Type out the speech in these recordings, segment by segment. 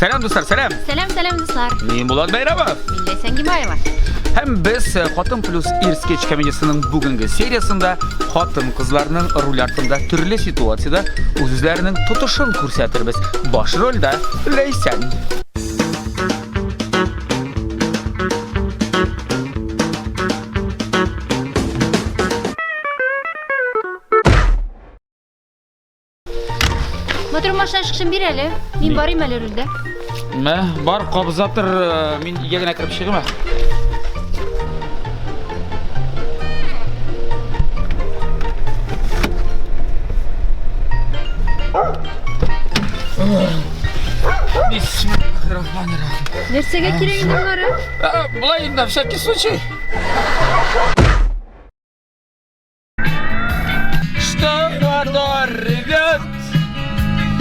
Сәлам, дуслар, сәлам! Сәлам, сәлам, дуслар! Мин Булат Бәйрәмов. Мин Ләйсән Гимаева. Һәм без э, Хатын плюс ир скетч комедиясенең бүгенге сериясендә хатын-кызларның руль артында төрле ситуациядә үз-үзләренең тотышын күрсәтербез. Баш рольдә Ләйсән. Матур машина чыкшын бир әле. Мин барыйм әле рульдә. Мә, бар, кабыза тор, э, мин өйгә генә кереп чыгыйм. ә. Бисмиллахиррахманиррахим. Нәрсәгә кирәк инде болары? Ә, Болай на всякий случай. Что мотор ревет,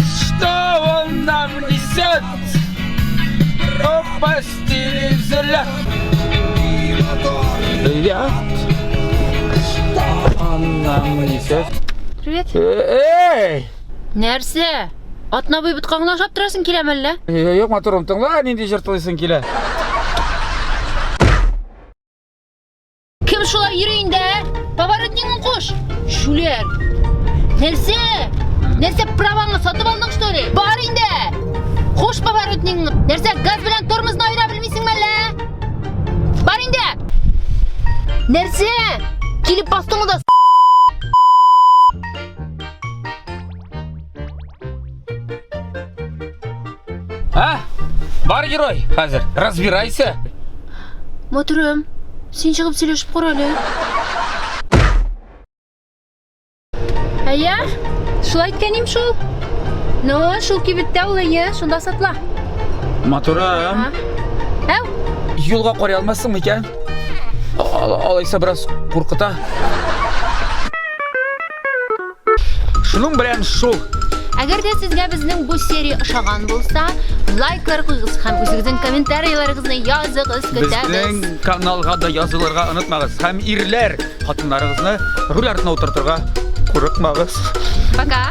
что он нам несет, пропасти взгляд. Ревет, что он нам несет. Привет. Эй! Нәрсә? Атна буе боткаңны ашап торасың киләме әллә? Юк, матурым, тыңла, нинди җыр тыңлыйсың килә. Кем шулай йөри инде, ә? Поворотнигын куш. Шүләр. Нәрсә? Нәрсә праваңны сатып алдың, что ли? Бар инде. Куш поворотнигыңны. Нәрсә, газ белән тормозны аера белмисеңме әллә? Бар инде. Нәрсә? Килеп бастың да А? Бар герой, хәзер. Разбирайся. Матурым, син чыгып сөйләшеп кара әле. Әйе, шулай әйткәнем шул. Ну, шул кибеттә ул әйе, шунда сатыла. Матурым. Әу, Юлга карый алмассың микән? Алайса бераз куркыта. Шуның белән шул. Әгәр дә сезгә безнең бу серия ошаган булса, лайклар куйгыз һәм үзегезнең комментарийларыгызны языгыз, көтәбез. Безнең каналга да язылырга онытмагыз. Һәм ирләр, хатыннарыгызны руль артына утыртырга курыкмагыз. Пока.